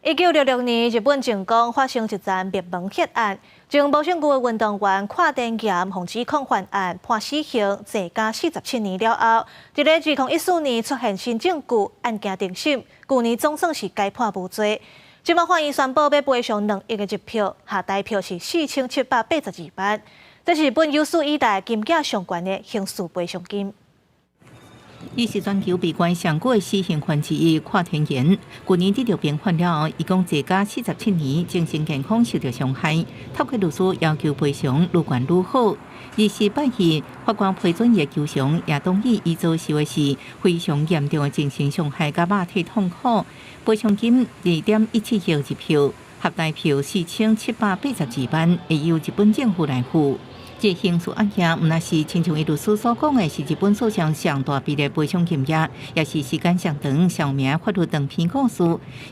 1966年，日本靜岡發生一樁滅門血案，前無證據的運動員闊田嚴予指控犯案，判死刑，坐監47年了後，佇咧2014年出現新證據，案件重審，舊年總算是改判無罪。這擺法院宣布欲賠償2億的日票，合台票是4782萬。這是日本有史以來金額上懸的刑事賠償金。伊是全球被關上久的死刑犯之一，闊田嚴。舊年得著平反了後，伊講坐監47年，精神健康受著傷害。透過律師要求賠償，愈懸愈好。28日，法官批准伊的求償，也同意伊遭受的是非常嚴重的精神傷害佮肉體痛苦。賠償金2.17億日票，合台票4782萬，會由日本政府來付。這刑事案件，毋但是親像伊律師所講的，是日本史上上大筆的賠償金額，也是時間上長、上有名法律長篇故事。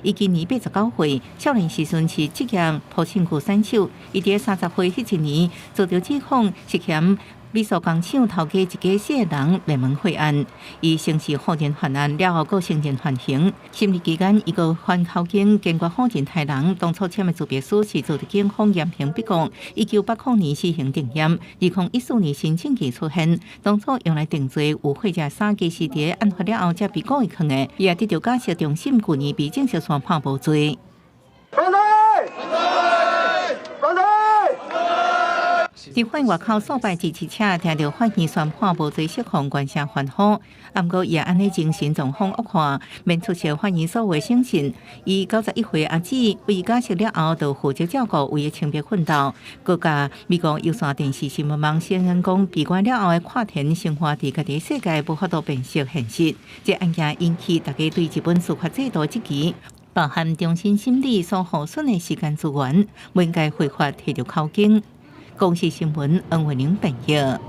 伊今年89歲，少年時陣是職業抱身軀選手。伊佇30歲彼一年，遭著指控涉嫌美蘇工廠頭家一家四个人滅門血案，伊先是否認犯案，了後閣承認犯行。審理期間，伊閣反口供，堅決否認刣人。當初簽的自白書是遭著警方嚴刑逼供。1980年死刑定讞，2014年新證據出現，當初用來定罪有血跡衫，其實佇案發了後才被故意囥的。伊也得著假釋重審，舊年被正式宣判無罪。反對！反對！佇法院外口數百支持者聽著法院宣判無罪釋放，懸聲歡呼。毋過伊也按呢精神狀況惡化，免出席法院所有審訊。伊91歲阿姊為假釋了後，就負責照顧，為伊清白奮鬥。閣共美國有線電視新聞網承認講，被關了後的闊田生活佇家己世界無法度辨識現實。這案件引起大家對日本司法制度質疑，包含重新審理所耗損的時間資源，應該非法提著口供。公視新聞，黃慧玲編譯。